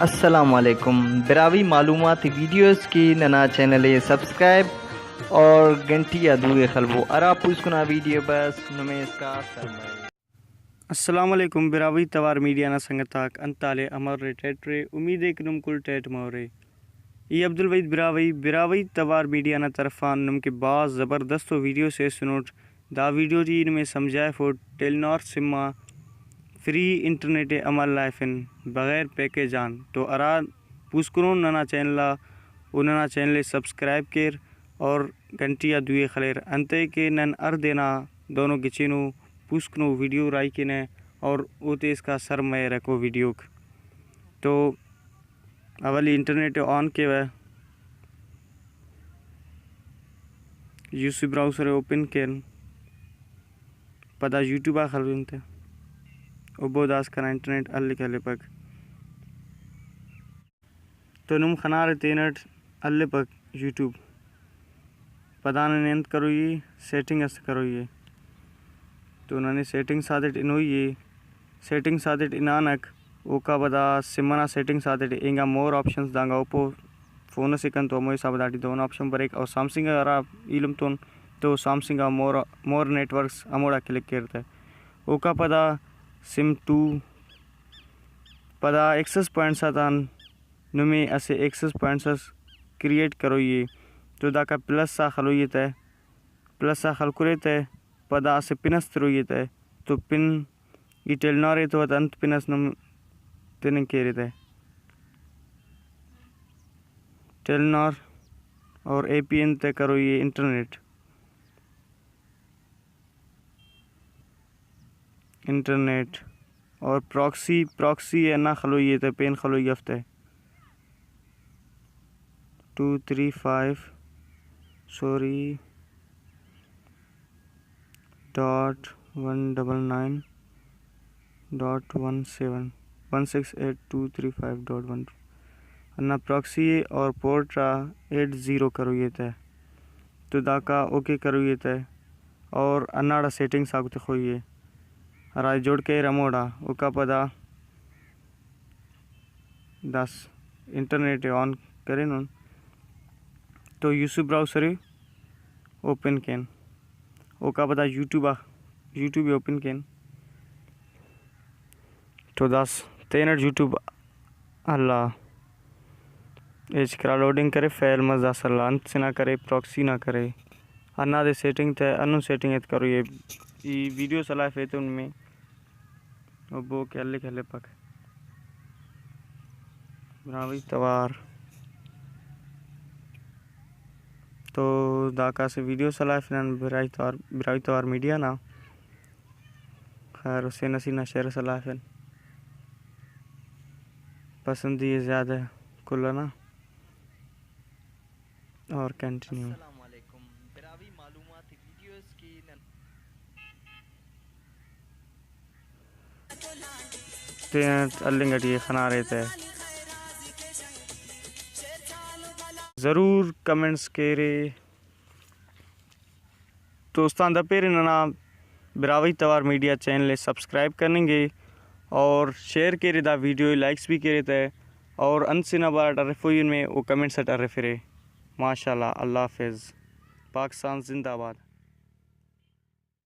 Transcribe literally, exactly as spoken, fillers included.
السلام علیکم، براہوئی معلوماتی ویڈیوز کہ ننا چینل ءِ سبسکرائب اور گھنٹی آ دو ءِ خلبو، ہرا پوسکنا ویڈیو بس نمے اسکا سر مرے۔ السلام علیکم براہوئی توار میڈیا نا سنگت آک، انت حال ءِ؟ امر ءِ، ٹیٹ ءِ؟ امید ءِ کہ نم کل ٹیٹ مورے۔ ای عبدالوحید براہوئی، براہوئی توار میڈیا نا طرفان نم کہ بھاز زبردست ءُ videos accent. The video T نمے سمجھائفوٹ ٹیلینار سم آ فری انٹرنیٹ ءِ امر لائفن بغیر پیکیج آن۔ تو ہرا پوسکنو ننا چینل آ، او ننا چینل ءِ سبسکرائب کیر اور گھنٹی آ دوئے خلیر، انتئے کہ نن ہر دے نا دہنو گچینو پوسکنو ویڈیو راہی کینہ اور اوتے اسکا سر مریرکو ویڈیوک۔ تو اولی انٹرنیٹ ءِ آن کیوہ، یوٹیوب براؤزر ءِ اوپن کین، پدا یوٹیوب آ خلوین تہ، او بو داسکان انٹرنیٹ ہلک ہلیپک۔ تو نم خنارے تینٹ ہلیپک یوٹیوب۔ پدا ننے انت کروئی ءِ، سیٹنگ اس کروئی ءِ۔ تو ننے سیٹنگس آتیٹ ہنوئی ءِ، سیٹنگس آتیٹ ہنانک، اوکا پدا سم ئنا سیٹنگس آتیٹ انگا مور آپشنس دانگا اوپو فون ئسے کن تو ہمو حساب داٹی دہن آپشن بریک۔ اور سامسنگ ہرا ایلم تون تو سامسنگ آ مور، مور نیٹورکس ہموڑا کلک کیر تہ۔ اوکا پدا سم ٹو، پدا ایکسس پوائنٹس آتان نمے اسہ ایکسس پوائنٹس اس کریئیٹ کروئی ءِ۔ تو داکا پلس آ خلوئی ءِ تہ، پلس آ خلکرے تہ، پدا اسہ پن اس تروئی ءِ تہ، تو پن ای ٹیلینار ءِ تو انت پن اس نم تننگ کیرے تہ۔ ٹیلینار اور اے پی این تہ کروئی ءِ انٹرنیٹ۔ انٹرنیٹ اور پراکسی، پراکسی ءِ ہندا خلوئی ءِ تہ، پین خلوئی ہفتے۔ Two three five, sorry, dot one double nine dot one seven, one six eight two three five dot one. ہندا پراکسی ءِ اور پورٹ آ ایٹ زیرو کروئی ءِ تہ۔ تو داکا اوکے کروئی ءِ تہ۔ اور ہنداڑا سیٹنگس آک تخوئی ءِ، ہرا جوڑ کریر ہموڑا۔ اوکا پدا داس انٹرنیٹ ءِ آن کرینن تو یوٹیوب براؤزر ءِ اوپن کین۔ اوکا پدا یوٹیوب آ، یوٹیوب ءِ اوپن کین۔ تو داس تینٹ یوٹیوب ہلا، ہچ کرا لوڈنگ کرے، فیل مس داسہ ہلا، انت سے نا کرے، پراکسی نا کرے، ہندادے سیٹنگ تہ، ہندن سیٹنگ ایت کروئی ءِ۔ ای ویڈیو سلائفے تو نمے او بو کہ ہلک ہلیپک۔ براہوئی توار۔ تو داکا اسہ ویڈیو سلائفنن براہوئی توار، براہوئی توار میڈیا نا۔ خیر، حسین حسین نا شعر سلائفن۔ پسندی ءِ زیادہ کل ئنا۔ اور کنٹینیو۔ السلام علیکم، براہوئی معلوماتی ویڈیوز کہ نن تینٹ ہلنگ ٹی خنارے تہ۔ ضرور کمنٹس کیرے۔ دوستان، دپیرے ننا براہوئی توار میڈیا چینل ءِ سبسکرائب کننگے اور شیئر کیرے دا ویڈیو ءِ، لائکس بھی کیرے تہ، اور انت سے نا بارٹ ارفوئی ان میں او کمنٹس اٹ ارفرے۔ ماشاءاللہ، اللہ حافظ، پاکستان زندہ باد۔